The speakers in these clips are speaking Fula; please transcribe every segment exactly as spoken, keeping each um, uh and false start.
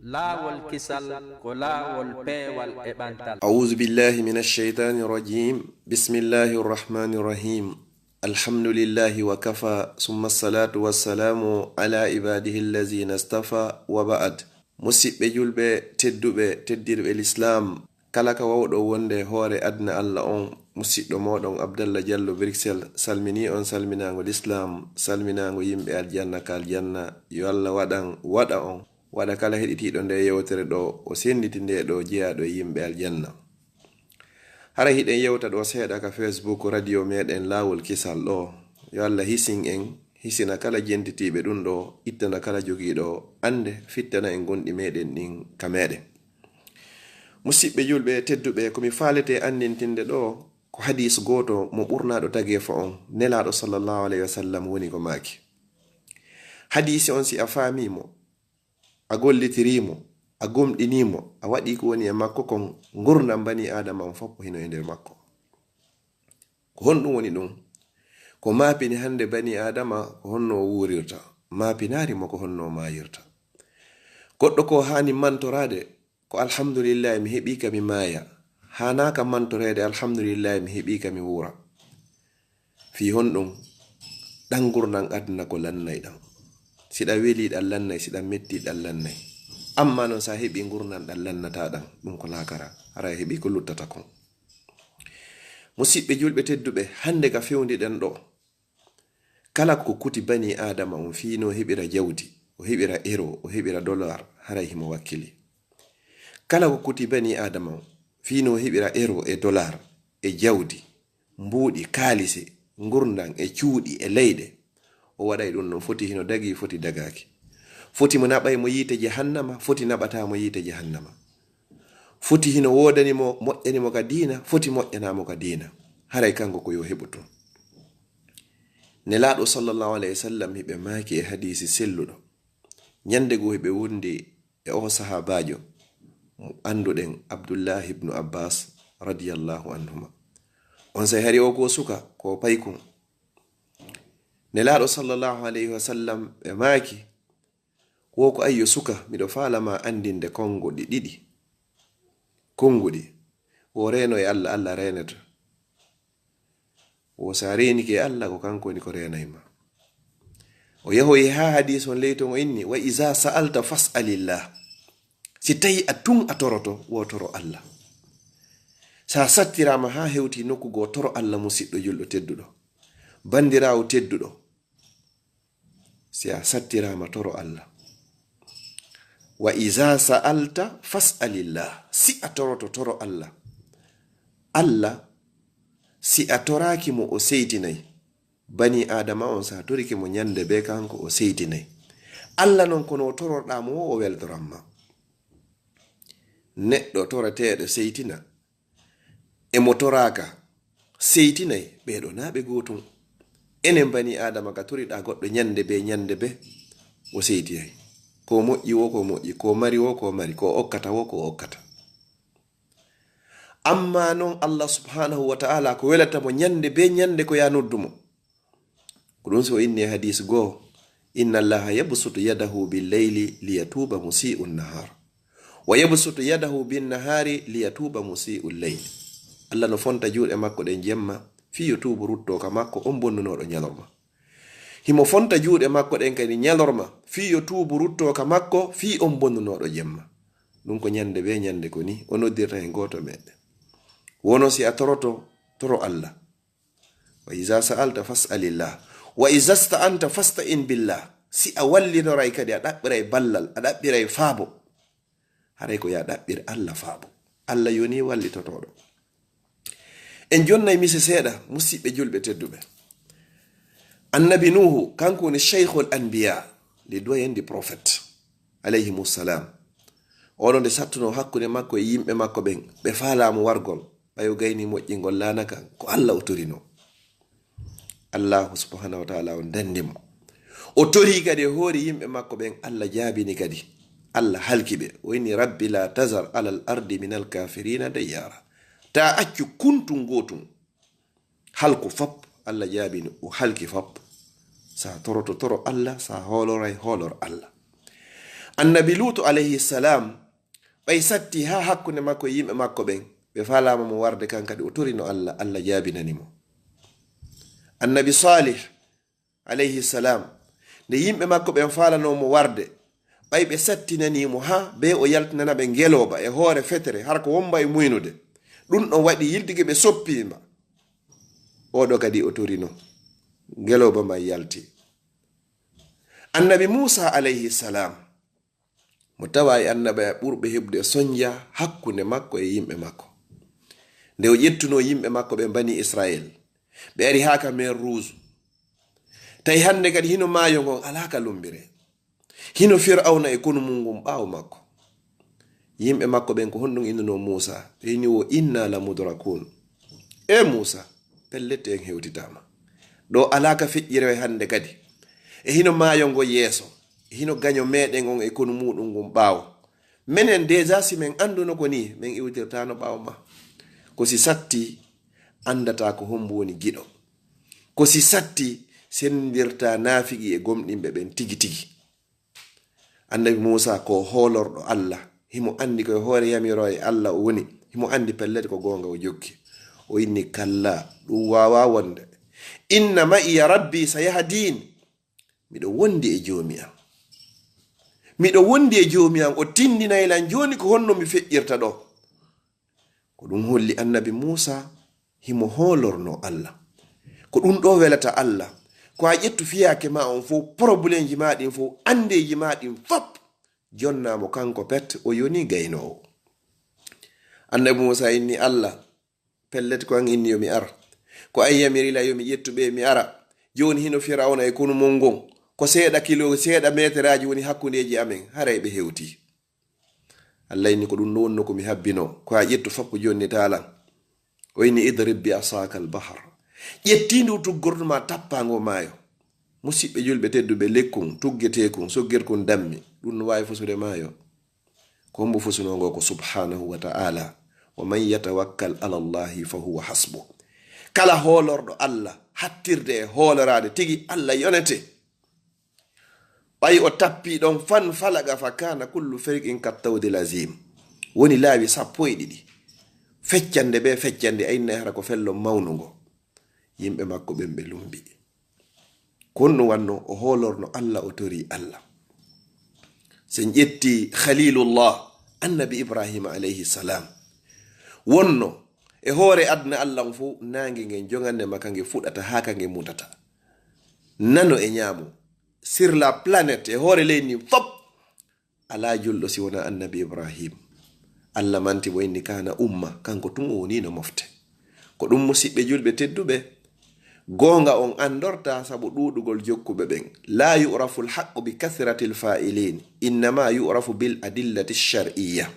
Laawol kisal ko laawol peewal e ɓantal. أعوذ بالله من الشيطان الرجيم. بسم الله الرحمن الرحيم. الحمد لله وكفى، ثم الصلاة والسلام على عباده الذين اصطفى، وبعد. Musiɓɓe julɓe tedduɓe, teddirɓe lislaam, kala ka wawɗo wonde hoore aduna Allah on, musiɗɗo mooɗon Abdallah Jallo Bruxelles salminii on salminaango lislaam, salminaango yimɓe aljanna ka aljanna. Yo Allah waɗan, waɗa on, waɗa kala heɗitiiɗo nde yewtere ɗo, o sennditi nde ɗo jeyaaɗo e yimɓe aljanna. Hara hiɗen yewta ɗo seeɗa ka Facebook radio meɗen Laawol Kisal ɗo. Yo Allah hisin en, hisina kala jentitiiɓe ɗum ɗo, ittana kala jogiiɗo annde, fittana en gonɗi meɗen ɗin ka meɗen. Musiɓɓe julɓe tedduɓe, ko mi faalete anndintinde ɗo ko hadiis gooto mo ɓurnaaɗo tageefo on, Nelaaɗo sallallahu alayhi wa sallam woni ko maaki. Hadiisi on, si a faamii mo, a gollitirii mo, a gomɗinii mo, a waɗii ko woni e makko kon, ngurndan banii Aadama on fof hino e nder makko. Ko honɗum woni ɗum? Ko maapini hannde banii Aadama ko honno o wuurirta, maapinaari mo ko honno o maayirta. Goɗɗo ko haani mantoraade ko alhamdulillahi mi heɓii ka mi maaya, haanaaka mantoreede alhamdulillahi mi heɓii ka mi wuura. Fii honɗum? Ɗan ngurndan aduna ko lannay ɗan. Si ɗan welii ɗan lannay, si ɗan mettii ɗan lannay. Amma non si a heɓii ngurndan ɗan lannataa ɗan, ɗum ko laakara, hara a heɓii ko luttata kon. Musiɓɓe julɓe tedduɓe, hannde ka fewndiɗen ɗo, kala ko kuti banii Aadama on fii no heɓira jawdi, o heɓira euro, o heɓira dollar, haray himo wakkili. Kala ko kuti banii Aadama on fii no heɓira euro e dollar e jawdi, mbuuɗi, kaalisi, ngurndan e cuuɗi e leyɗe, o waɗay ɗum non, foti hino dagii, foti dagaaki. Foti mo naɓay mo yiite jahannama, foti naɓataa mo yiite jahannama. Foti hino woodani mo, moƴƴani mo ka diina, foti moƴƴanaa mo ka diina. Haray kanko ko yo heɓu tun. Nelaaɗo sallallahu alayhi wa sallam hiɓe maaki e hadiisi selluɗo. Ñande goo hiɓe wondi e oo sahaabaajo mo annduɗen, Abdullahi ibnu Abbas radiyallahu anhuma. Onsay hari o ko suka, ko paykun. Nelaaɗo sallallahu alayhi wa sallam ɓe maaki, wo ko ayyo suka, miɗo faala ma anndinde konnguɗi ɗiɗi. Konnguɗi, wo reeno e Allah, Allah reenete. Wo si a reenike e Allah, ko kanko woni ko reenay ma. O yahoyi haa hadiis on ley ton o inni, "Wa iza sa'alta fas'alillah." Si tawi a tun a toroto, wo toro Allah. Si a sattiraama haa hewti nokku goo, toro Allah, musiɗɗo julɗo tedduɗo, banndiraawo tedduɗo. Si a sattiraama, toro Allah. "Wa iza sa'alta fas'alillah." Si a toroto, toro Allah. Allah, si a toraaki mo, o seytinay. Banii Aadama on, si a torike mo ñande bee kanko, o seytinay. Allah non, ko no tororɗaa mo wo, o weltoran ma. Neɗɗo toreteeɗo seytina, e mo toraaka seytinay, ɓee ɗoo naa ɓe gootun. Enen banii Aadama, ka toriɗaa goɗɗo ñande bee ñande bee, o seytinay. Ko moƴƴi wo, ko moƴƴi, ko mari wo, ko mari, ko okkata wo, ko okkata. Amma non, Allah subhanahu wa ta'ala, ko welata mo ñande bee ñande ko ya noddu mo. Ko ɗum si o inni e hadiis goo, "Inna Allaha yabsutu yadahu bil layli liyatuba musii'u nahar, wa yabsutu yadahu bin nahari liyatuba musii'u layl." Allah no fonta juuɗe makko ɗen jemma, fii yo tuubu rutto ka makko on bonnunooɗo ñalorma. Himo fonta juuɗe makko ɗen kadi ñalorma, fii yo tuubu rutto ka makko, fii on bonnunooɗo jemma. Ɗum ko ñande bee ñande ko ni o noddirta hen gooto meɗen. Wono si a toroto, toro Allah. "Wa iza sa'alta fas'alillah. Wa iza sta'anta fasta'in billah." Si a wallinoray kadi, a ɗaɓɓiray ballal, a ɗaɓɓiray faabo, haray ko ya ɗaɓɓir Allah faabo. Allah yoni wallitotooɗo. En jonnay mise seeɗa, musiɓɓe julɓe tedduɓe. Annabi Nuhu, kanko woni Shaykhul Anbiya, le doyen des prophètes, alayhimu salam. Oɗo nde sattuno hakkunde makko e yimɓe makko ɓen, ɓe faalaamo wargol, ɓay o gayni moƴƴingol laana kan, ko Allah o torino. Allahu subhanahu wa ta'ala on dandi mo. O tori kadi e hoore yimɓe makko ɓen, Allah jaabini kadi. Allah halki ɓe. O inni, "Rabbi la tazar alal ardi minal kafirina dayyara." Ta accu kuntun gootun. Halku fop, Allah jaabini, o halki fop. Sa toroto, toro Allah, sa hooloray, hoolor Allah. Annabi Luutu alayhi salam, ɓay satti haa hakkunde makko e yimɓe makko ɓen, ɓe faalaama mo warde, kan kadi o torino Allah, Allah jaabinani mo. Annabi Salih alayhi salam, nde yimɓe makko ɓen faalanoo mo warde, ɓay ɓe sattinanii mo haa bee o yaltinana ɓe ngelooba e hoore fetere, hara ko womba e muynude. Ɗun ɗon waɗi yiltike ɓe soppii mba. Oo ɗoo kadi o torino. Ngelooba mba yalti. Annabi Muusa alayhi salam, mo tawa e annabaaɓe ɓurɓe heɓude sonja hakkunde makko e yimɓe makko. Nde o ƴettunoo yimɓe makko ɓen, Bani Israil, ɓe ari haa ka mer Rouge. Tawi hannde kadi hino maayo ngon alaa ka lumbiree. Hino Fir'awna e konu mun ngun ɓaawo makko. Yimɓe makko ɓen ko honɗun innunoo Muusa? Ɓe inni, "Wo inna la mudrakun." E Muusa, pellet en hewtitaama. Ɗoo alaa ka feƴƴiree hannde kadi. E hino maayo ngo yeeso. E hino gaño meɗen on e konu muɗum ngun ɓaawo. Menen déjà si men annduno ko nii, men iwtirtaano ɓaawo ma. Ko si satti anndataa ko hombo woni giɗo. Ko si satti senndirtaa naafigi e gomɗinɓe ɓen tigi tigi. Annabi Muusa ko hoolorɗo Allah. Himo anndi ko e hoore yamirooje Allah o woni. Himo anndi pellet ko goonga o jokki. O inni, "Kalla, ɗum waawaa wonde. Inna ma'iya Rabbi sayahdin." Miɗo wondi e Joomi am. Miɗo wondi e Joomi am, o tindinay lan jooni ko honno mi feƴƴirta ɗoo. Ko ɗum holli Annabi Muusa himo hoolornoo Allah. Ko ɗum ɗoo welata Allah. Ko a ƴettu fiyaake maa on fow, problemji maa ɗin fow, anndeeji maa ɗin fop, jonnaa mo kanko pet, o yoni gaynoowo. Annabi Muusa inni, "Allah, pellet ko an inni yo mi ar. Ko an yamiri lan yo mi ƴettu ɓe mi ara. Jooni hino Firawna e konu mun ngon. Ko seeɗa kilo, seeɗa meeteraaji woni hakkundeeji amen. Haray ɓe hewtii." Allah inni, "Ko ɗum no wonno ko mi habbino. Ko a ƴettu foppo jonnitaa lan." O inni, "Idrib bi asaka al bahar." Ƴettii ndu tuggordu ma tappango maayo. Musiɓɓe julɓe tedduɓe, lekkun tuggetekun, soggirkun dammi. Ɗum no waawi fusude maayo. Ko hombo fusunoo ngo? Ko subhanahu wa ta'ala. "Wa man yatawakkal ala Allahi fa huwa hasbu." Kala hoolorɗo Allah, hattirde e hooloraade tigi, Allah yonete. Ɓay o tappi ɗon, fan falaga fa kana kullu fariqin kat tawdil azim. Woni laawi sappo e ɗiɗi. Feccande be feccande, a innay hara ko fello mawnungo. Yimɓe makko ɓen ɓe lumbi. Ko honno wanno? O hoolorno Allah, o tori Allah. Sen ƴetti Khalilullah, Annabi Ibrahima alayhi salam. Wonno e hoore aduna Allah on fow, naange ngen jogande ma ka nge fuɗata haa ka nge mutata. Nano e ñaamo, sur la planète, e hoore leydi ndin fop, alaa julɗo si wonaa Annabi Ibrahim. Allah manti mo inni, "Kana umma," kanko tun o wonino mofte. Ko ɗum, musiɓɓe julɓe tedduɓe, goonga on anndorta sabu ɗuuɗugol jokkuɓe ɓen. "La yu'rafu al-haqqu bi kathratil fa'ilin, innama yu'rafu bil adillati shar'iyya."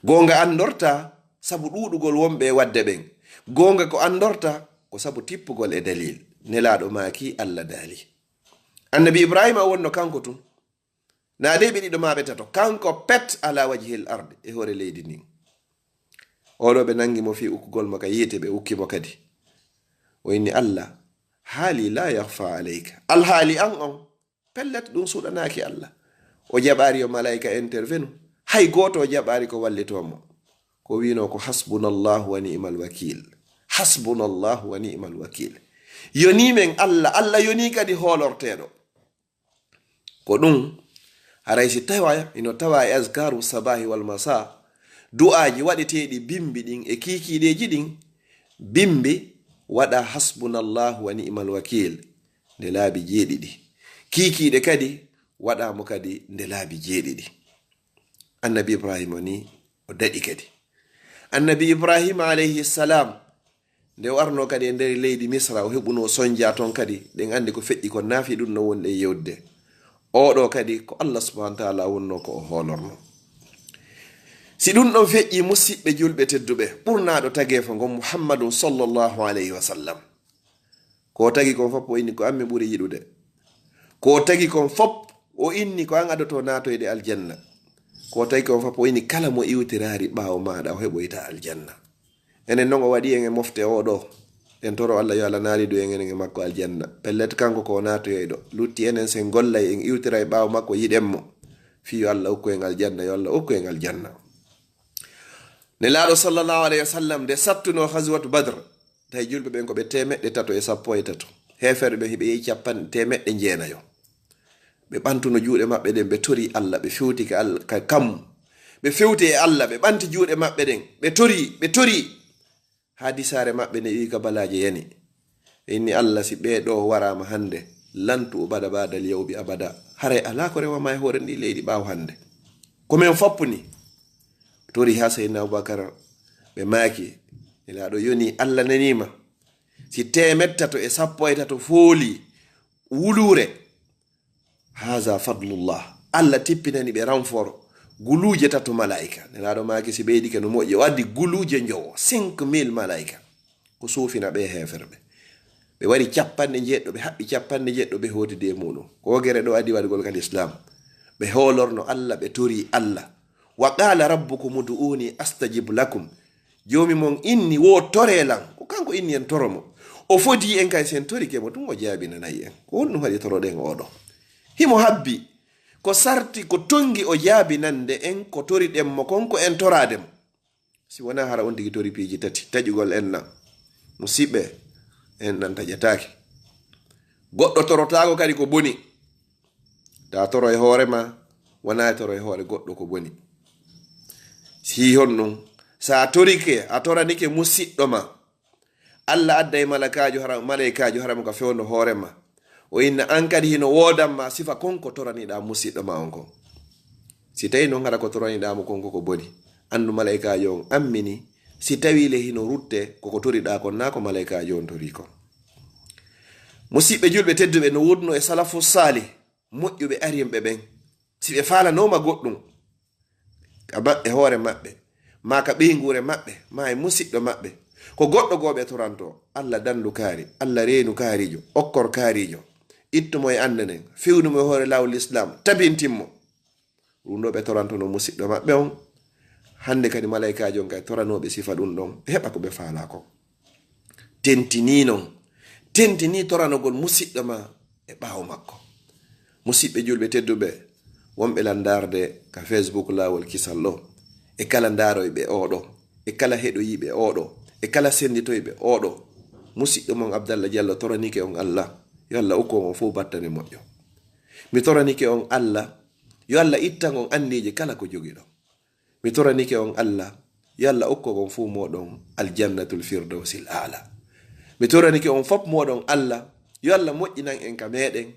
Goonga anndorta sabu ɗuuɗugol wonɓe e waɗde ɓen. Goonga ko anndorta ko sabu tippugol e dalil. Nelaaɗo maaki, Allah daali. Annabi Ibrahima wonno kanko tun. Na de ɓe ɗiɗo maa ɓe tato, kanko pet ala wajhil ard e hoore leydi ndin. Oɗo ɓe nangi mo fii ukkugol mo ka yiite, ɓe ukki mo kadi. O inni, "Allah, haali la yakhfa alayka." Alhaali an on, pellet ɗum suuɗanaaki Allah. O jaɓaari yo malaika intervenu. Hay gooto o jaɓaari ko wallitoo mo. Ko wiinoo ko, "Hasbunallahu wa ni'mal wakil. Hasbunallahu wa ni'mal wakil." Yonii men Allah, Allah yonii kadi hoolorteeɗo. Ko ɗum, haray si tawa ino tawa e azkaru sabahi wal masa, du'aaji waɗeteeɗi bimbi ɗin e kiikiiɗeeji ɗin, bimbi waɗa hasbunallahu wa ni'mal wakil nde laabi jeeɗiɗi. Kiikiiɗe kadi waɗa mo kadi nde laabi jeeɗiɗi. Annabi Ibrahima ni o daɗi kadi. Annabi Ibrahima alayhi salam, nde o arno kadi e nder leydi Misra, o heɓuno sonja ton kadi, ɗen andi ko feƴƴi kon, na fii ɗum no wonde e yewde. Oɗo kadi ko Allah subhanahu wa ta'ala wonno ko o hoolorno. Si ɗum ɗon feƴƴi, musiɓɓe julɓe tedduɓe, ɓurnaɗo tageefo ngon Muhammadun sallallahu alayhi wa sallam. Ko o tagi kon fop o inni ko an mi ɓuri yiɗude. Ko o tagi kon fop o inni ko an adoto naatoyde aljanna. Ko o tagi kon fop o inni kala mo iwtiraari ɓaawo maaɗa o heɓoyta aljanna. Enen non o waɗi en e mofte o ɗo. En toro Allah yo Allah naalidu en enen e makko aljanna. Pellet kanko ko o naatoyoyɗo. Lutti enen sen gollay en iwtiray ɓaawo makko yiɗen mo. Fii yo Allah okku en aljanna, yo Allah okku en aljanna. Nelaaɗo sallallahu alayhi wa sallam nde sattunoo Ghazwatu Badr, tawi julɓe ɓen ko ɓe teemeɗɗe tato e sappo e tato. Heeferɓe ɓen hiɓe yehi capanɗe teemeɗɗe jeenayo. Ɓe ɓantuno juuɗe maɓɓe ɗen, ɓe tori Allah, ɓe fewti ka Allah, ka kammu. Ɓe fewti e Allah, ɓe ɓanti juuɗe maɓɓe ɗen, ɓe tori, ɓe tori. Haa disaare maɓɓe nde iwi ka balaaje yani. Ɓe inni Allah, si ɓee ɗoo waraama hannde, lan tu'bada ba'dal yawmi abada. Haray alaa ko rewama e hoore ndii leydi ɓaawo hannde. Ko men foppu ni. Tori haa Seydina Abubakar, ɓe maaki, Nelaaɗo yoni Allah naniima. Si teemeɗɗe tato e sappo e tato fooli wuluure, haza fadlullah. Allah tippinani ɓe renfort guluuje tato malaa'ika. Nelaaɗo maaki si ɓeydike no moƴƴi. O addi guluuje njowo, cinq mille malaa'ika. Ko suufina ɓe heeferɓe. Ɓe wari capanɗe jeɗɗo, ɓe haɓɓi capanɗe jeɗɗo, ɓe hootidi e muɗum. Ko gere ɗo addi waɗugol kadi Islam. Ɓe hoolorno Allah, ɓe tori Allah. Wa qala rabbukum ud'uni astajib lakum. Joomi mon inni, wo tore lan. Ko kanko inni en toro mo. O fodi en kay, sen torike mo tun, o jaabinanay en. Ko honɗum haɗi toroɗen oɗo? Himo habbi. Ko sarti, ko tongi o jaabinande en ko toriɗen mo kon, ko en toraade mo. Si wonaa hara on tigi tori piiji tati, taƴugol enɗan. Musiɓɓe, enɗan taƴataake. Goɗɗo torotaako kadi ko boni. Ta toro e hoore ma, wonaa e toro e hoore goɗɗo ko boni. Si honɗum, sa torike, a toranike musiɗɗo ma, Allah adday malaikaajo hara, malaikaajo hara mo ka fewndo hoore ma. O inna an kadi hino woodan ma sifa kon ko toraniɗa musiɗɗo ma on kon. Si tawi non hara ko toraniɗa mo kon ko ko boni, andu malaikaajo on ammini, si tawi le hino rutte ko ko toriɗa kon, naa ko malaikaajo on tori kon. Musiɓɓe julɓe tedduɓe, no wodno e salafu salih, moƴƴuɓe arimɓe ɓen, si ɓe faalanooma goɗɗum, ka maɓɓe hoore maɓɓe, maa ka ɓeynguure maɓɓe, maa e musiɗɗo maɓɓe, ko goɗɗo goo ɓe toranto, Allah dandu kaari, Allah reenu kaarijo, okkor kaarijo, ittu mo e annde nden, fewnu mo e hoore laawol Islam, tabintin mo. Ɗum ɗo ɓe torantono musiɗɗo maɓɓe on. Hannde kadi malaikaajo on kay toranooɓe sifa ɗum ɗon, ɓe heɓa ko ɓe faalaa kon. Tentinii non, tentinii toranogol musiɗɗo ma e ɓaawo makko. Musiɓɓe julɓe tedduɓe, wonɓe lan ndaarde ka Facebook laawol kisal ɗo, e kala ndaaroyɓe oɗo, e kala heɗoyiɓe oɗo, e kala sennditoyɓe oɗo, musiɗɗo mon Abdallah Diallo toranike on Allah, yo Allah okku on fow battane moƴƴo. Mi toranike on Allah, yo Allah ittan on anniije kala ko jogiɗon. Mi toranike on Allah, yo Allah okku on fow moɗon aljannatul firdawsil aala. Mi toranike on fop moɗon Allah, yo Allah moƴƴinan en ka meɗen,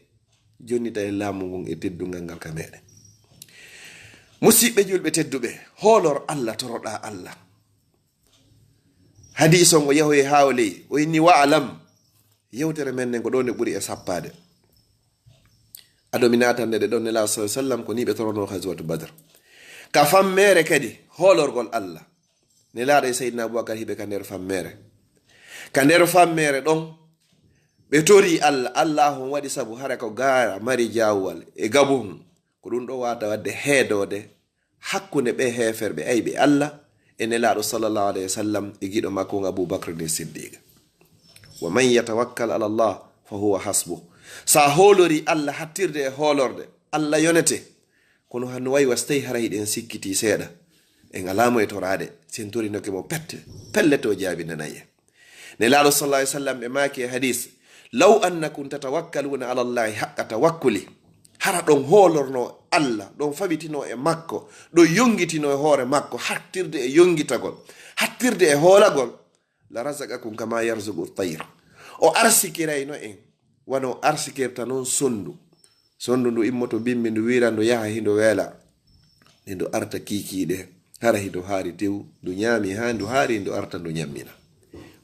jonnita en laamu ngun e teddungal ngal ka meɗen. Musiɓɓe julɓe tedduɓe, hoolor Allah, toroɗa Allah. Hadiis on o yahoyi haa o ley, o inni, "Wa alam." Yewtere men nden ko ɗo nde ɓuri e sappaade. Ado mi naatande ɗe ɗon, Nelaaɗo sallallahu alaihi wasallam ko ni ɓe torono Ghazwatu Badr. Ka fammeere kadi, hoolorgol Allah. Nelaaɗo e Seydina Abubakar hiɓe ka nder fammeere. Ka nder fammeere ɗon, ɓe tori Allah, Allah on waɗi sabu hara ko gaara mari jaawal e gabuhun. Ko ɗum ɗo wata waɗde heedoode hakkunde ɓe heeferɓe ayɓe Allah e Nelaaɗo sallallahu alaihi wasallam e giɗo makko on Abu Bakr ni Siddiq. "Wa man yatawakkal ala Allah fa huwa hasbuh." Sa hoolori Allah hattirde e hoolorde, Allah yonete. Kono hano wayi was tawi hara hiɗen sikkiti seeɗa, en alaa mo e toraade, sen torinoke mo pette, pellet o jaabinanay en. Nelaaɗo sallallahu alaihi wasallam ɓe maaki e hadis, "Law annakum tatawakkaluna ala Allahi haqqa tawakkuli." Hara ɗon hoolorno Allah, ɗon fawitino e makko, ɗon yongitino e hoore makko, hattirde e yongitagol, hattirde e hoolagol, "la razaqakum kama yarzuqu tayr." O arsikirayno en, wano o arsikirta non sondu. Sondu ndu immoto bimbi, ndu wiira, ndu yaha hindo weela. Nde ndu arta kiikiiɗe, hara hindo haari tew, ndu ñaami haa ndu haari, ndu arta ndu ñammina.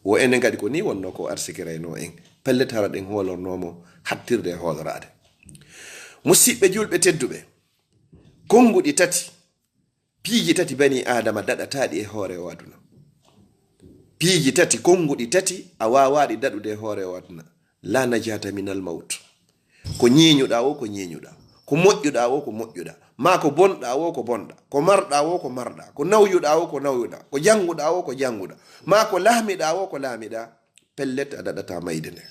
Wo enen kadi ko ni wonno ko arsikirayno en. Pellet hara ɗen hoolorno mo hattirde e hooloraade. Musiɓɓe julɓe tedduɓe, konnguɗi tati, piiji tati bani Aadama daɗataaɗi e hoore o aduna. Piiji tati, konnguɗi tati, a waawaaɗi daɗude e hoore o aduna. La najata minal mawt. Ko ñeeñuɗaa o, ko ñeeñuɗaa. Ko moƴƴuɗaa o, ko moƴƴuɗaa. Maa ko bonɗaa o, ko bonɗaa. Ko marɗaa o, ko marɗaa. Ko nawyuɗaa o, ko nawyuɗaa. Ko jannguɗaa o, ko jannguɗaa. Maa ko laamiɗaa o, ko laamiɗaa. Pellet, a daɗataa mayde nde.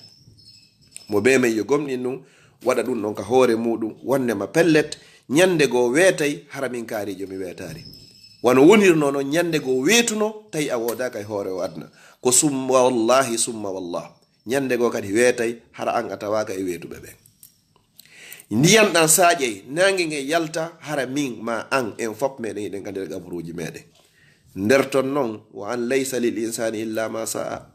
Mo bee men yo gomɗin ɗum, waɗa ɗum ɗon ka hoore muuɗum, wonnema pellet, Ñande goo weetay, hara min kaariijo mi weetaali. Wano wonirnoo non, ñande goo weetuno, tawi a woodaaka e hoore o aduna. Ko summa wallahi, summa wallah. Ñande goo kadi weetay, hara an a tawaaka e weetuɓe ɓen. Ndiyan ɗan saaƴay, naange ngen yalta, hara min ma an, en fop meɗen hiɗen ka nder gaburuuji meɗen. Nder ton non, wa an laysa lil insani illa ma sa'a.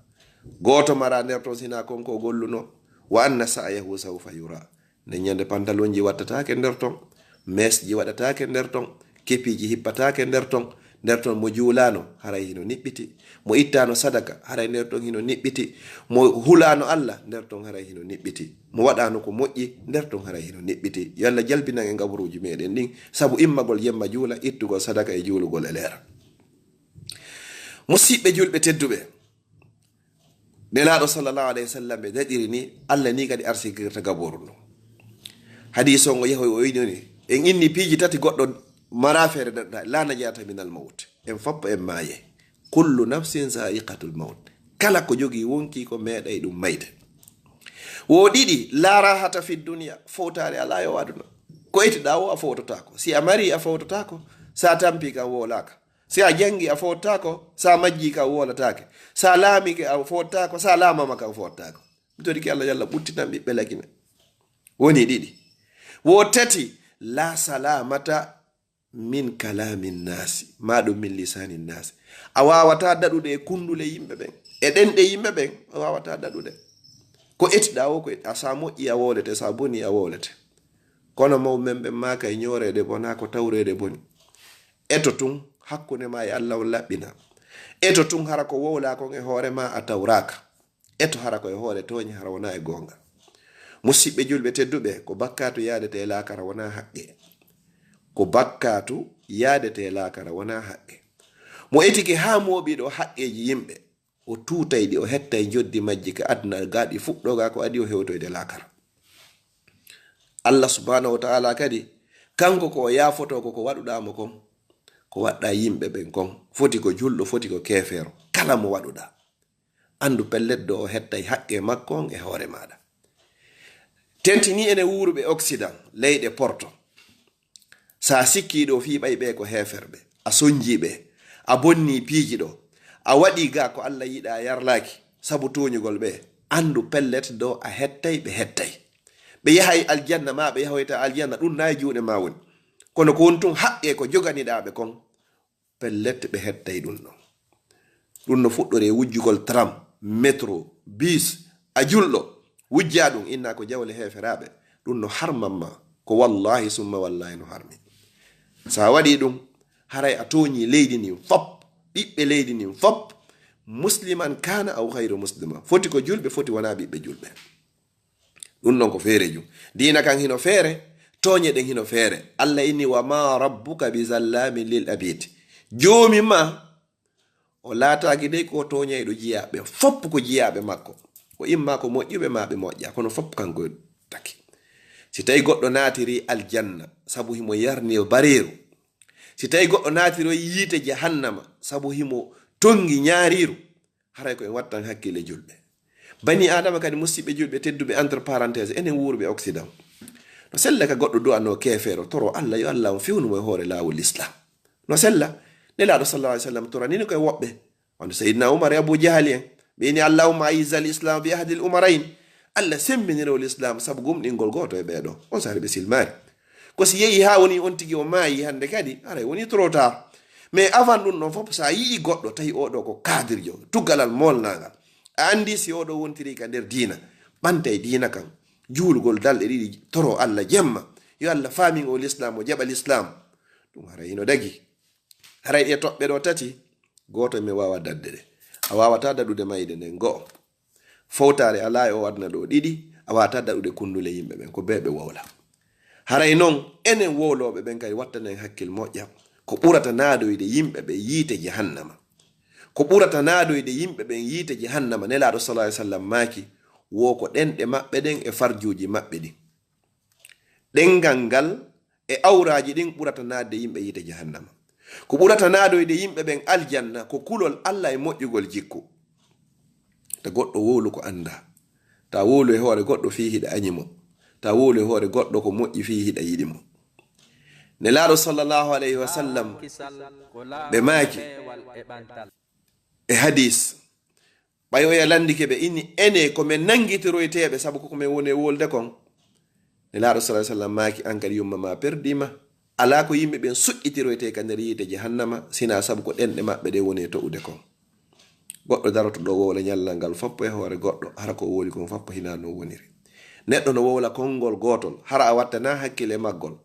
Gooto mara nder ton sina kon ko o golluno. Wa anna sa'yahu sawfa yura. Nden ñande pantalonji wattataake nder ton, mesji waɗataake nder ton, kepiiji hippataake nder ton. Nder ton mo juulaano, haray hino niɓɓiti. Mo ittaano sadaka, haray nder ton hino niɓɓiti. Mo hulaano Allah, nder ton haray hino niɓɓiti. Mo waɗaano ko moƴƴi, nder ton haray hino niɓɓiti. Yo Allah jalbinan en gaburuuji meɗen ɗin, sabu immagol jemma juula, ittugol sadaka e juulugol e leera. Musiɓɓe julɓe tedduɓe, Nelaaɗo sallallahu alayhi wa sallam ɓe daɗiri ni, Allah ni kadi arsigirta gabooru ndu. Hadiis on o yahoy o wi'i ni, en inni piiji tati goɗɗo mara feere daɗɗa, la najata min al mawt. En foppo en maaye. Kullu nafsin za'iqatul mawt. Kala ko jogii wonkii ko meeɗay ɗum mayde. Wo ɗiɗi, la rahata fi dunya, fowtaare alaa yo aduna. Ko etiɗaa wo a fowtotaako. Si a mari a fowtotaako, sa tampi kan wowlaaka. Si a jangi a fowtaako, sa majji kan wowlataake. Sa laamike a fowtaako, sa laamama kan fowtaako. Mi torike Allah yalla ɓuttinan ɓiɓɓe lakine. Woni ɗiɗi. Wo tati, la salamata min kalamin nasi, ma ɗum min lisanin nasi. A wawata daɗude e kundule yimɓe ɓen, e ɗenɗe yimɓe ɓen, a wawata daɗude. Ko etiɗa wo, ko et-, a sa moƴƴi a wowlete, sa boni a wowlete. Kono mawɓe men ɓen maaka e ñooreede bona ko tawreede boni. Eto tun, hakkunde ma e Allah on laɓɓina. Eto tun, hara ko wowla kon e hoore ma a tawraaka. Eto hara ko e hoore tooñe, hara wona e goonga. Musiɓɓe julɓe tedduɓe, ko bakkaatu yaadete e laakara wona haqqe. Ko bakkaatu yaadete e laakara wona haqqe. Mo etike haa mooɓi ɗo haqqeeji yimɓe, o tuutay ɗi, o hettay njoddi majji ka aduna gaaɗi fuɗɗo ga ko adi o hewtoyde laakara. Allah subhanahu wa ta'ala kadi, kanko ko o yaafoto ko ko waɗuɗaa mo kon, ko waɗɗaa yimɓe ɓen kon, foti ko julɗo, foti ko keefeero, kala mo waɗuɗaa. Anndu pellet do o hettay haqqe makko on e hoore maaɗa. Tentini ene wuuruɓe Occident, leyɗe Porto. Sa sikki ɗo fii ɓay ɓe ko heeferɓe, a sonji ɓe, a bonni piiji ɗo, a waɗi ga ko Allah yiɗa yarlaki, sabu tooñugol ɓe, anndu pellet do a hettay ɓe hettay. Ɓe yahay aljanna ma ɓe yahoyta aljanna, ɗum na e juuɗe ma woni. Kono ko won tun haqqe ko joganiɗa ɓe kon, pellet ɓe hettay ɗum ɗon. Ɗum no fuɗɗoree wujjugol tram, metro, bus, a julɗo, wujja ɗum, inna ko jawle heeferaaɓe. Ɗum no harman ma, ko wallahi summa wallahi no harmi. Sa waɗi ɗum, haray a tooñi leydi ndin fop, ɓiɓɓe leydi ndin fop, musliman kana aw ghayru muslima. Foti ko julɓe, foti wona ɓiɓɓe julɓe. Ɗum ɗon ko feereeju. Diina kan hino feere, tooñe ɗen hino feere. Allah inni, "Wa ma rabbuka bi zallamin lil abid." Joomi ma, o laataaki dey ko tooñayɗo jiyaaɓe, fop ko jiyaaɓe makko. O imma ko moƴƴuɓe ma ɓe moƴƴa, kono fop kanko taki. Si tawi goɗɗo naatiri aljanna, sabu himo yarni bareeru. Si tawi goɗɗo naatiro yiite jahannama, sabu himo tongi ñaariiru. Haray ko en wattan hakkille julɓe. Bani Aadama kadi, musiɓɓe julɓe tedduɓe, entre parenthèse, enen wuuruɓe Occident. No sella ka goɗɗo du'ano keefeero, toro Allah, yo Allah on fewnu mo e hoore laawol Islam. No sella, Nelaaɗo sallallahu alaihi wasallam toranino ko e woɓɓe. Wano Sayyidina Umar e Abu Jahali en. Ɓe ini, "Allahumma a'izzal Islam bi ahadil umarain." Allah semmbinirewol Islam sabu gomɗingol gooto e ɓee ɗoo. On saare ɓe silmaari. Ko si yehi haa woni on tigi o maayi hannde kadi, haray woni trop tard. Mais avant ɗum ɗon fof, so a yi'i goɗɗo, tawi oo ɗoo ko kaadirjo, tuggalal moolnaangal, a anndi si oo ɗoo wontiri ka nder diina, ɓantay diina kan, juulgol dalɗe ɗiɗi, toro Allah jemma, yo Allah faamin o lislaam, o jaɓa lislaam. Ɗum haray hino dagi. Haray ɗee toɓɓe ɗoo tati, gooto mi waawa daɗde ɗe. A waawataa daɗude mayde nden, go'o. Fowtaare alaa e o aduna ɗoo, ɗiɗi, a waawataa daɗude kunndule yimɓe ɓen, ko bee ɓe wowla. Haray non, enen wowlooɓe ɓen kadi wattanen hakkil moƴƴa, ko ɓurata naadoyde yimɓe ɓen yiite jahannama. Ko ɓurata naadoyde yimɓe ɓen yiite jahannama, Nelaaɗo sallallahu alaihi wasallam maaki, wo ko ɗenɗe maɓɓe ɗen e farjuuji maɓɓe ɗin. Ɗenngal ngal e awraaji ɗin ɓurata naatde yimɓe yiite jahannama. Ko ɓurata naadoyde yimɓe ɓen aljanna ko kulol Allah e moƴƴugol jikku. Ta goɗɗo wowlu ko anndaa. Ta wowlu e hoore goɗɗo fii hiɗa añi mo. Ta wowlu e hoore goɗɗo ko moƴƴi fii hiɗa yiɗi mo. Nelaaɗo sallallahu alayhi wa sallam, ɓe maaki e hadis, ɓay oya lanndike ɓe, inni ene ko men nanngitiroyteeɓe sabu ko ko men woni e wolde kon. Nelaaɗo sallallahu alayhi wa sallam maaki, an kadi yumma ma perdima. Alaa ko yimɓe ɓen suƴƴitiroytee ka nder yiite jahannama, sinaa sabu ko ɗenɗe maɓɓe ɗe woni e to'ude kon. Goɗɗo daroto ɗo wowla ñallal ngal foppo e hoore goɗɗo, hara ko wowli kon foppo hinaa no woniri. Neɗɗo no wowla konngol gootol, hara a wattanaa hakkil e maggol.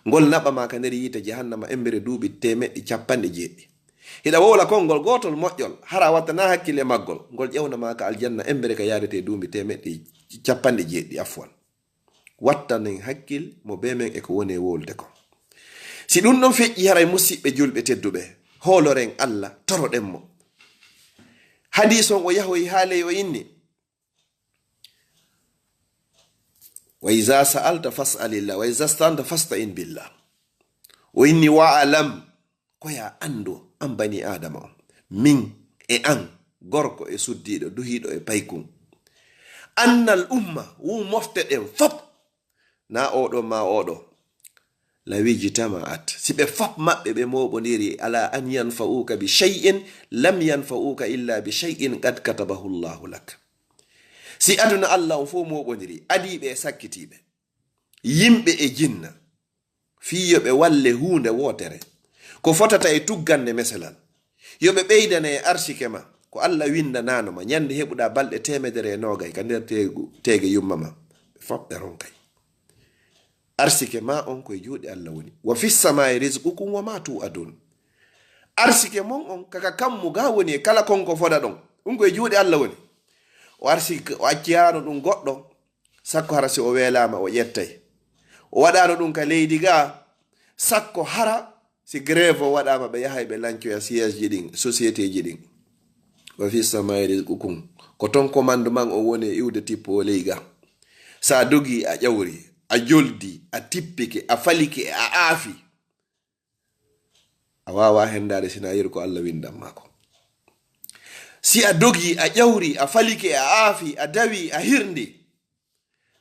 Ngol naɓa ma ka nder yiite jahannama embere duuɓi teemeɗɗi capanɗe jeeɗiɗi. Hiɗa wowla konngol gootol moƴƴol, hara a wattanaa hakkil e maggol. Ngol ƴewna ma ka aljanna embere ka yaaretee duuɓi teemeɗɗi capanɗe jeeɗiɗi, afwan. Wattanen hakkil mo bee men e ko woni e wowlude kon. Si ɗun ɗon feƴƴi, haray musiɓɓe julɓe tedduɓe, hooloren Alla, toroɗen mo. Hadiis on o yahoyi haa ley o inni, "Wa iza sa'alta fas'alillah, wa iza sta'anta fasta'in billah." O inni, "Wa'lam," ko yaa anndu, an bani Aadama on, min e an, gorko e suddiiɗo, duhiiɗo e paykun, "annal umma, wu mofte ɗen fop, na oɗo ma oɗo, law ijtama'at, si ɓe fop maɓɓe ɓe mooɓondiri, ala an yanfa'uka bi shay'in, lam yanfa'uka illa bi shay'in qad katabahu Allahu lak." Si aduna Alla on fof mooɓondiri, adiiɓe e sakkitiiɓe, yimɓe e jinna, fii yo ɓe walle huunde wootere ko fotata e tuggande meselal, yo ɓe ɓeydane e arsike ma ko Alla winndanaano ma ñande heɓuɗaa balɗe teemedere e noogay ka nder teegu, teege yumma ma, ɓe fop ɓe ronkay. Arsike ma on ko e juuɗe Alla woni. "Wa fis samaa'i rizqukum wa ma tu'adun." Arsike mon on kaka kammu ga woni, e kala kon ko foda ɗon, ɗum ko e juuɗe Alla woni. O arsike, o acciyaano ɗum goɗɗo, sakko hara si o weelaama, o ƴettay. O waɗaano ɗum ka leydi ga, sakko hara si grève o waɗaama, ɓe yahay ɓe lancoya siège ji ɗin, société ji ɗin. "Wa fi samaa'i rizqukum." Ko ton commandement o woni e iwde tippo o ley ga. Sa dogi a ƴawri, a joldi, a tippike, a falike, a aafi, a waawaa henndaade sinaa yeru ko Alla winndan maa kon. Si a dogi, a ƴawri, a falike, a aafi, a dawi, a hirndi,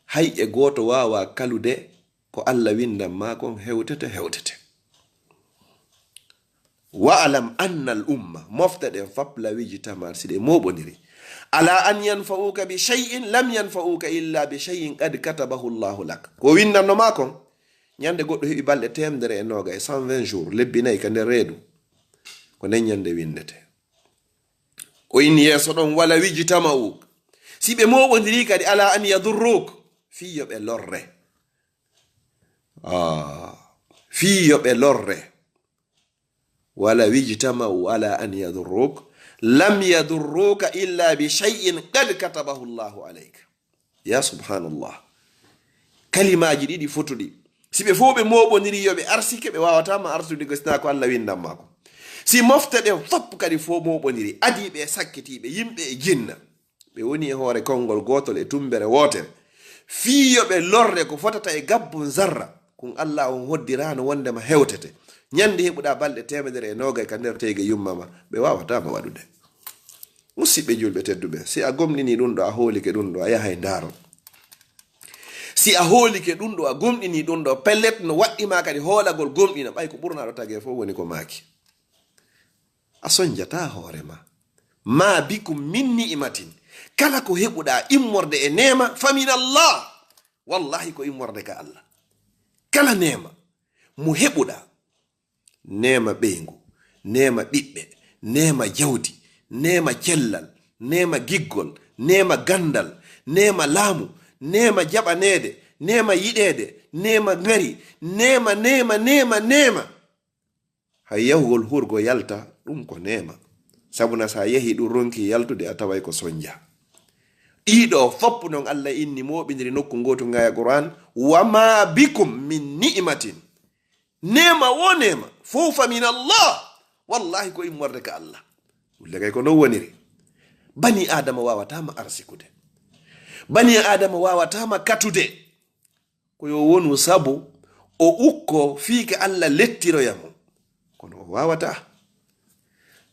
hay e gooto waawaa kalude ko Alla winndan maa kon, hewtete, hewtete. "Wa'lam annal umma," mofte ɗen fop, "law ijtama'at," si ɗe mooɓondiri, "ala an yanfa'uka bi shay'in, lam yanfa'uka illa bi shay'in qad katabahu Allahu lak." Ko winndanno maa kon, ñande goɗɗo heɓi balɗe teemedere e noogay, cent vingt jours, lebbi nayi ka nder reedu, ko nden ñande winndete. O inni yeeso ɗon, "walaw ijtama'u," si ɓe mooɓondiri kadi, "ala an yadurruk," fii yo ɓe lorre. Ah, fii yo ɓe lorre. "Walaw ijtama'u ala an yadurruk, lam yadurruka illa bi shay'in qad katabahu Allahu alayk." Ya subhanallah. Kalimaaji ɗiɗi fotuɗi. Si ɓe fof ɓe mooɓondiri yo ɓe arsike, ɓe waawataa ma arsude ko sinaa ko Alla winndan maa ko. Si mofte ɗen fop kadi fof mooɓondiri, adiiɓe e sakkitiiɓe, yimɓe e jinna, ɓe woni e hoore konngol gootol e tummbere wootere, fii yo ɓe lorre ko fotata e gabbun zarra, kun Alla on hoddiraano wonndema hewtete. Ñande heɓuɗaa balɗe teemedere e noogay ka nder teege yumma ma, ɓe waawataa ma waɗude. Musiɓɓe julɓe tedduɓe, si a gomɗinii ɗun ɗo, a hoolike ɗun ɗo, a yahay ndaaro. Si a hoolike ɗun ɗo, a gomɗinii ɗun ɗo, pellet no waɗɗi ma kadi hoolagol gomɗina, ɓay ko ɓurnaaɗo tagee fof woni ko maaki. A sonjataa hoore ma. "Ma bikum min ni'matin." Kala ko heɓuɗaa immorde e neema, fa min Allah. Wallahi ko immorde ka Alla. Kala neema mo heɓuɗaa, neema ɓeyngu, neema ɓiɓɓe, neema jawdi, neema cellal, neema giggol, neema ganndal, neema laamu, neema jaɓaneede, neema yiɗeede, neema ŋari, neema, neema, neema, neema. Hay yahugol hurgo yalta, ɗum ko neema. Sabuna sa yehi ɗum ronki yaltude, a taway ko sonja. Ɗiɗo foppu non Allah inni mooɓindiri nokku ngootu nga e Qur'an, "Wa ma bikum min ni'matin." Neema wo neema, fow fa min Allah. Wallahi ko immorde ka Allah. Ɗum legay ko non woniri. Bani Adama wawata ma arsikude. Bani Adama wawata ma katude. Ko yo wonu sabu o ukko fii ka Allah lettiroya mo. Kono o wawataa.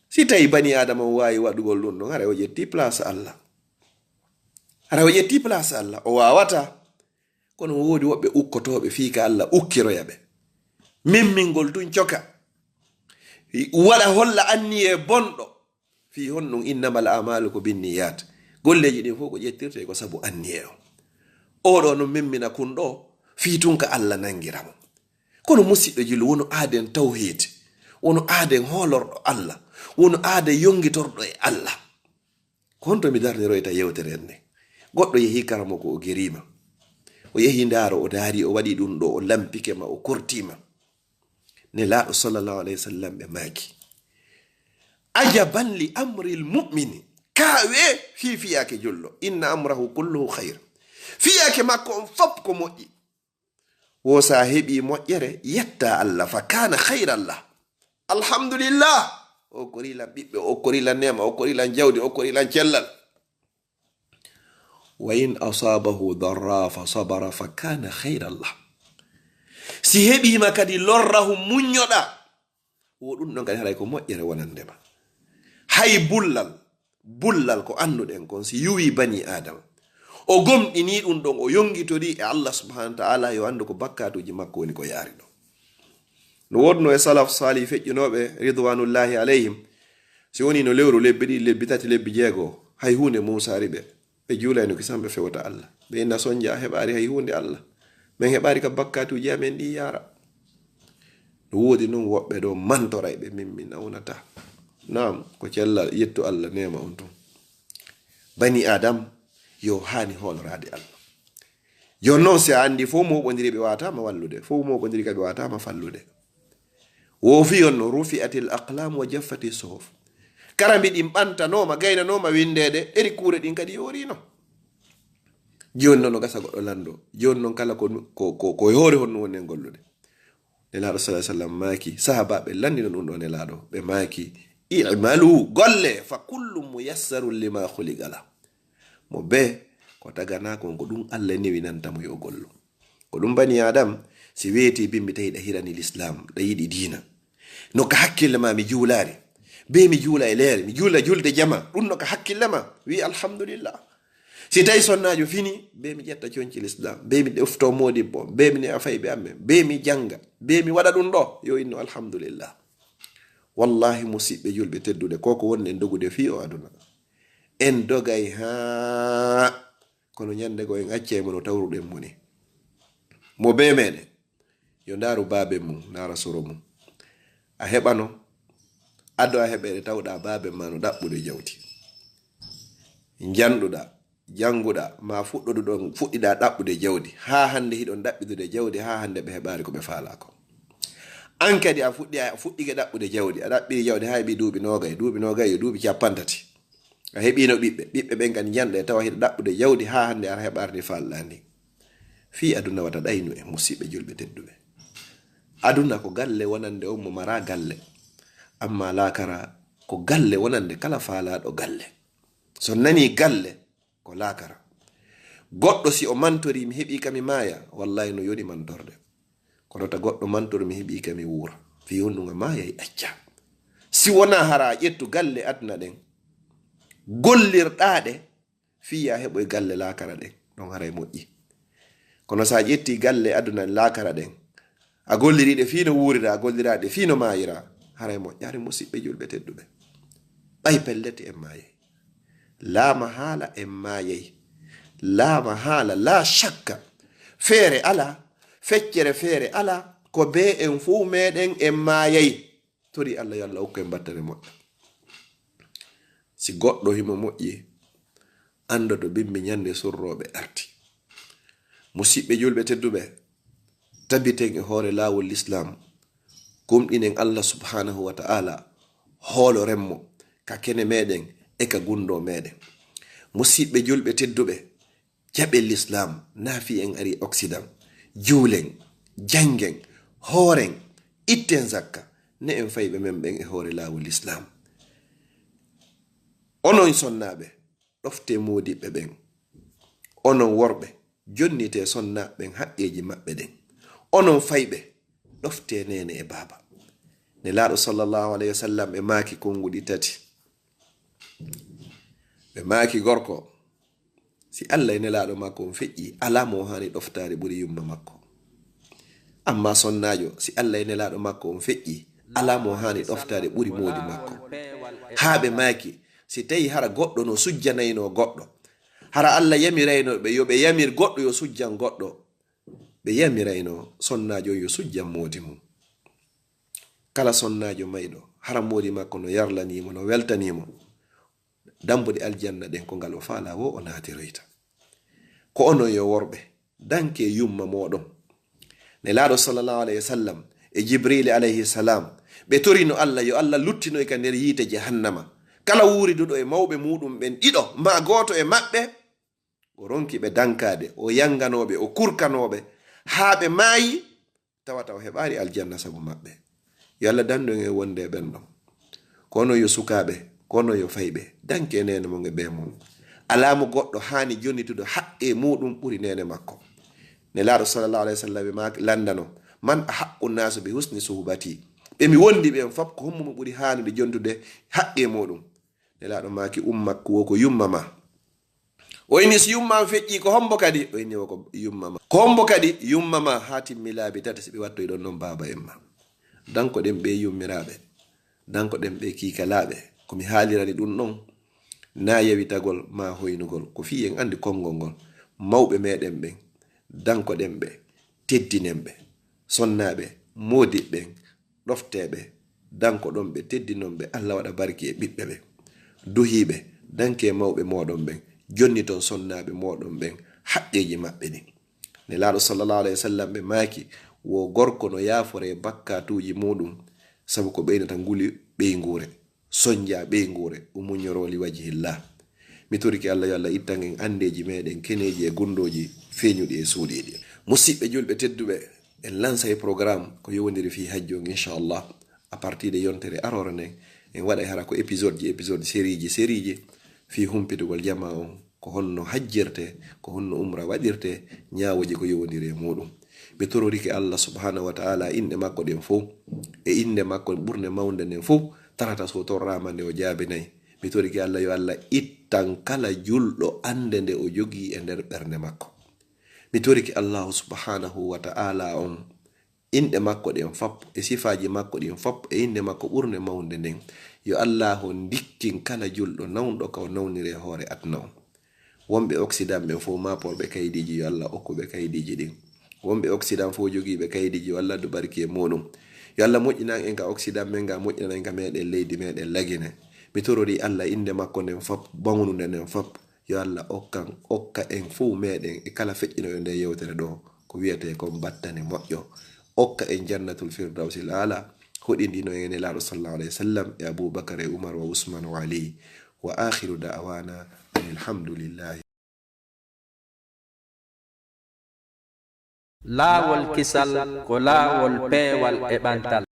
Si tawi bani Adama o waawi waɗugol ɗum ɗon, haray o ƴetti place Allah. Haray o ƴetti place Allah. O wawataa. Kono woodi woɓɓe ukkotooɓe fii ka Allah ukkiroya ɓe. Memmingol tun coka. Waɗa holla anniyee bonɗo. Fii honɗun? Innamal a'maalu ko binniyat. Golleeji ɗin fof ko ƴettirtee ko sabu anniyee on. Oɗo no memmina kun ɗo, fii tun ka Alla nangira mo. Kono musiɗɗo julɗo, wonu aaden tawhiid, wonu aaden hoolorɗo Alla, wonu aaden yongitorɗo e Alla. Ko honto mi darniroyta yewtere nden? Goɗɗo yehi karamoko, o geriima. O yehi ndaaro, o daari, o waɗi ɗun ɗo, o lampike ma, o kortiima. Nelaaɗo sallallahu alayhi wa sallam ɓe maaki, "Ajaban li amril mu'mini." Kaawee fii fiyaake julɗo. "Inna amrahu kulluhu khayr." Fiyaake makko on fop ko moƴƴi. Wo sa heɓi moƴƴere, yetta Alla, "fa kana khayran lah." Alhamdulillah. O okkori lan ɓiɓɓe, o okkori lan neema, o okkori lan jawdi, o okkori lan cellal. "Wa in asabahu darra fa sabara fa kana khayran lah." Si heɓiima kadi lorrahu, muññoɗa. Wo ɗun ɗon kadi haray ko moƴƴere wonande ma. Hay bullal, bullal ko annduɗen kon, si yuwi bani Aadama, o gomɗini ɗun ɗon, o yongitori e Allah subhanahu wa ta'ala, yo anndu ko bakkaatuuji makko woni ko yaari ɗon. No woodno e salaf salih feƴƴunooɓe ridwanullahi alayhim, si woni no lewru, lebbi ɗiɗi, lebbi tati, lebbi jeego, hay huunde muusaari ɓe. Ɓe juulayno kisan ɓe fewta Allah. Ɓe inna sonja a heɓaari hay huunde Allah. Men heɓaari ka bakkaatuuji amen ɗi yaara. No woodi non woɓɓe ɗo mantoray ɓe, min mi nawnata. Naam, ko cellal, yettu Allah neema on tun. Bani Adam, yo haani hooloraade Allah. Jooni non, si a anndi fow mooɓondiri ɓe waataama wallude, fow mooɓondiri ka ɓe waataama fallude. Wo fii on no, "rufi'atil aqlam wa jaffati suhuf." Karambi ɗin ɓantanooma, gaynanooma winndeede, ɗeri kuure ɗin kadi yooriino. Jooni non no gasa goɗɗo lanndo. Jooni non kala ko, ko, ko, ko e hoore honno woni en gollude. Nelaaɗo sallallahu alaihi wasallam maaki, sahaabaaɓe lanndino ɗum ɗo Nelaaɗo. Ɓe maaki, "I'malu, golle, fa kullu muyassarun lima khuliqa lah." Mo bee ko taganaa kon, ko ɗum Allah newinanta mo yo gollu. Ko ɗum bani Adam, si weeti bimbi tawi ɗa hirani Lislaam, ɗa yiɗi diina. No ka hakkille ma mi juulaari, bee mi juula e leere, mi juula julde jama, ɗum no ka hakkille ma, wi alhamdulillah. Si tawi sonnaajo fini, bee mi ƴetta conci Lislaam, bee mi ɗofto moodibbo, bee mi ne'a fayɓe amen, bee mi jannga, bee mi waɗa ɗum ɗo, yo inno alhamdulillah. Wallahi musiɓɓe julɓe teddude, ko ko wonɗen dogude fii o aduna. En dogay haa kono ñannde goo en accay mo no tawruɗen mo ni. Mo bee meɗen, yo ndaaru baaben mum, ndaara soro mum. A heɓano, ado a heɓeede tawɗa baaben ma no ɗaɓɓude jawdi. Njanɗuɗa, jannguɗa, ma fuɗɗoduɗon, fuɗɗiɗa ɗaɓɓude jawdi. Haa hannde hiɗon ɗaɓɓidude jawdi, haa hannde ɓe heɓaari ko ɓe faalaa ko. An kadi a fuɗɗi, a fuɗɗike ɗaɓɓude jawdi, a ɗaɓɓiri jawdi haa heɓi duuɓi noogay, duuɓi noogay yo duuɓi cappanɗe tati. A heɓiino ɓiɓɓe, ɓiɓɓe ɓen kadi njanɗe tawa hiɗa ɗaɓɓude jawdi haa hannde aɗa heɓaari ndi faalɗaa ndi. Fii aduna wata ɗaynu en, musiɓɓe julɓe tedduɓe. Aduna ko galle wonande on mo maraa galle. Amma laakara ko galle wonande kala faalaaɗo galle. So nanii galle, ko laakara. Goɗɗo si o mantorii mi heɓii ka mi maaya, wallahi no yoni mantorde. Kono ta goɗɗo mantor mi heɓii ka mi wuura. Fii honɗun a maayay acca. Si wonaa hara a ƴettu galle aduna ɗen, gollirɗaa ɗe, fii a heɓoy galle laakara ɗen, ɗon haray moƴƴi. Kono si a ƴettii galle aduna e laakara ɗen, a gollirii ɗe fii no wuuriraa, a golliraali ɗe fii no maayiraa, haray moƴƴaali musiɓɓe julɓe tedduɓe. Ɓay pellet en maayay. Laama haala en maayay. Laama haala, laa shakka. Feere alaa, feccere feere alaa, ko bee en fow meɗen en maayay. Tori Allah yo Allah okku en battere moƴƴa. Si goɗɗo himo moƴƴi, anndoto bimbi ñannde surrooɓe arti. Musiɓɓe julɓe tedduɓe, tabiten e hoore laawol Lislaam, gomɗinen Allah subhanahu wa ta'ala, hooloren mo ka kene meɗen e ka gunndoo meɗen. Musiɓɓe julɓe tedduɓe, jaɓen Lislaam, naa fii en ari Occident. Juulen, janngen, hooren, itten zakka, ne en fayɓe men ɓen e hoore laawol Lislaam. Onon sonnaaɓe, ɗoftee moodiɓɓe ɓen. Onon worɓe, jonnitee sonnaaɓe ɓen haqqeeji maɓɓe ɗen. Onon fayɓe, ɗoftee neene e baaba. Nelaaɗo sallallahu alayhi wa sallam ɓe maaki konnguɗi tati. Ɓe maaki gorko, si Allah e Nelaaɗo makko on feƴƴi, alaa mo o haani ɗoftaade ɓuri yumma makko. Amma sonnaajo, si Allah e Nelaaɗo makko on feƴƴi, alaa mo haani ɗoftaade ɓuri moodi makko. Haa ɓe maaki, si tawi hara goɗɗo no sujjanaynoo goɗɗo, hara Allah yamiraynoo ɓe yo ɓe yamir goɗɗo yo sujjan goɗɗo, ɓe yamirayno sonnaajo on yo sujjan moodi mum. Kala sonnaajo mayɗo, hara moodi makko no yarlanii mo, no weltanii mo, dambuɗe aljanna ɗen ko ngal o faalaa woo o naatiroyta. Ko onon yo worɓe, dankee yumma mooɗon. Nelaaɗo sallallahu alayhi wa sallam e Jibriil alayhi salam, ɓe torino Allah yo Allah luttinoy ka nder yiite jahannama kala wuuriduɗo e mawɓe muuɗum ɓen ɗiɗo, maa gooto e maɓɓe, o ronki ɓe dankaade, o yanganoo ɓe, o kurkanoo ɓe, haa ɓe maayi, tawata o heɓaali aljanna sabu maɓɓe. Yo Allah dandu en e wonde e ɓen ɗon. Ko onon yo sukaaɓe, ko onon yo fayɓe, dankee neene mon e bee mon. Alaa mo goɗɗo haani jonnitude haqqee muuɗum ɓuri neene makko. Nelaaɗo sallallahu alayhi wa sallam ɓe maa landano, "Man ahaqqu naasu bi husni suhbati?" Ɓe mi wondi ɓen fop, ko hombo mo ɓuri haanude jontude haqqee muuɗum? Nelaaɗo maaki, "Ummak, wo ko yumma ma." O inni, "Si yumma am feƴƴi, ko hombo kadi?" O inni, "Wo ko yumma ma." "Ko hombo kadi?" "Yumma ma haa timmi laabi tati, si ɓe wattoyi ɗon non baaba en ma." Danko ɗen ɓe yummiraaɓe, danko ɗen ɓe kiikalaaɓe, ko mi haalirani ɗum ɗon, na yawitagol ma hoynugol, ko fii en anndi konngol ngol. Mawɓe meɗen ɓen, danko ɗen ɓe, teddinen ɓe, sonnaaɓe, moodiɓɓe ɓen, ɗofteeɓe, danko ɗon ɓe, teddinon ɓe, Allah waɗa barki e ɓiɓɓe ɓe. Duhiiɓe, dankee mawɓe mooɗon ɓen, jonniton sonnaaɓe mooɗon ɓen haqqeeji maɓɓe ɗin. Nelaaɗo sallallahu alayhi wa sallam ɓe maaki, "Wo gorko no yaaforee bakkaatuuji muuɗum, sabu ko ɓeynata nguli ɓeynguure, sonja ɓeynguure, o muññoroo li wajhillah." Mi torike Allah yo Allah ittan en anndeeji meɗen keneeji e gunndooji feeñuɗi e suuɗiiɗi. Musiɓɓe julɓe tedduɓe, en lansay programme ko yowondiri fii hajju on, inchallah. À partir de yontere aroore nden, en waɗay hara ko épisode ji, épisode, série ji, série ji, fii humpitugol jamaa on, ko honno hajjirte, ko honno umra waɗirte, ñaawooji ko yowondiri e muuɗum. Mi tororike Allah subhanahu wa ta'ala inɗe makko ɗen fow, e inɗe makko ɓurnde mawnde nden fow, tarata so torraama nde o jaabinay. Mi torike Allah yo Allah ittan kala julɗo annde nde o jogii e nder ɓernde makko. Mi torike Allahu subhanahu wa ta'ala on inɗe makko ɗen fop, e sifaaji makko ɗin fop, e innde makko ɓurnde mawnde nden. Yo Allaahu ndikkin kala julɗo nawnɗo ka o nawniri e hoore aduna on. Wonɓe Occident ɓen fof, maaporɓe kaydiiji, yo Allah okku ɓe kaydiiji ɗin. Wonɓe Occident fof jogiiɓe kaydiiji, yo Allah addu barki e muɗum. Yo Allah moƴƴinan en ka Occident men nga, moƴƴinan en ka meɗen leydi meɗen Lagine. Mi torori Allah innde makko nden fop, bawnunde nden fop. Yo Allah okkan, okka en fof meɗen e kala feƴƴinoɗo nde yewtere ɗo, ko wiyetee kon battane moƴƴo. Okka en Jannatul Firdawsil Aala, hoɗindino en e Nelaaɗo sallallahu alayhi wa sallam e Abubakar e Umar wa Usman wa Ali. Wa akhiru da'wana anil hamdulillahi. Laawol kisal ko laawol peewal e ɓantal.